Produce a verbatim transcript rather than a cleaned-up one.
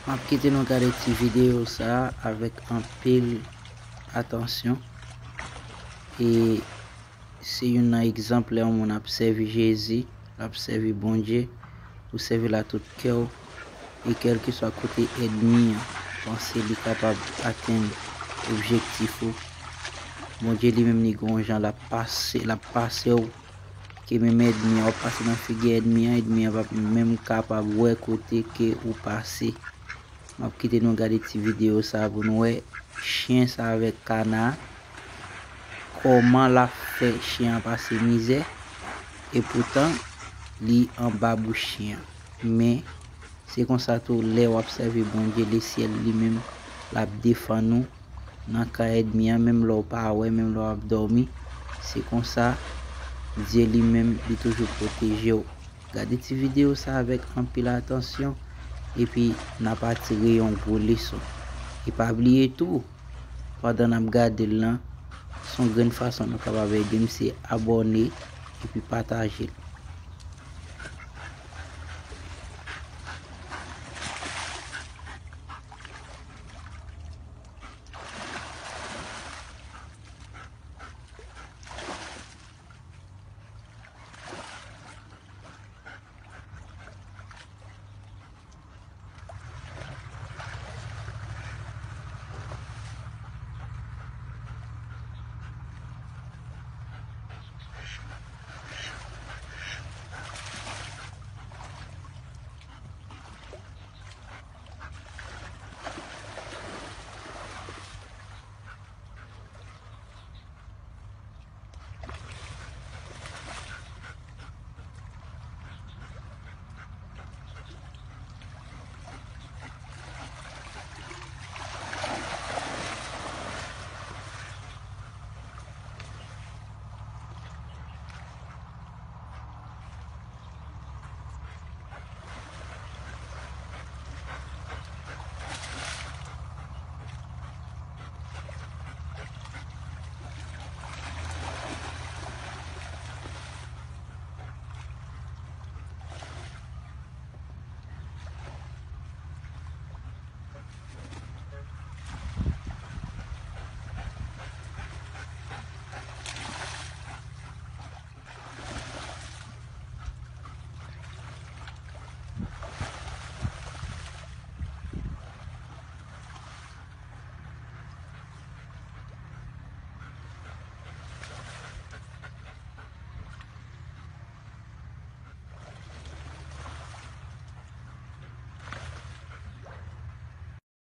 M ap kite nou gade ti videyo sa a avèk anpil atansyon. E se youn nan egzanp lè yon moun ap sèvi Jezi, l ap sèvi Bondye, ou sèvi l a tout kè w, e kèlkeswa kote ènmi an panse li kapab atenn objektif ou, Bondye li menm li gen yon jan l ap pase, l ap pase w, ke menm ènmi an, w ap pase nan figi ènmi an, ènmi an p ap menm kapab wè kote ke ou pase. M ap kite nou gade ti videyo sa a pou nou wè chen sa avèk kana, kòman l ap fè chen an pase mizè, e poutan li anba bouch chen an. Men, se konsa tou, lè w ap sèvi Bondye, Lesyèl li menm, l ap defann ou nan kan ènmi an, menm lè w pa wè, menm lè w ap dòmi. Se konsa, Dye li menm, li toujou pwoteje w. Gade ti videyo sa avèk anpil atansyon, epi n ap atire yon gwo leson. E pa bliye tou, pandan n ap gade l lan, se yon grenn fason nou kapab ede m, se abòne epi pataje l.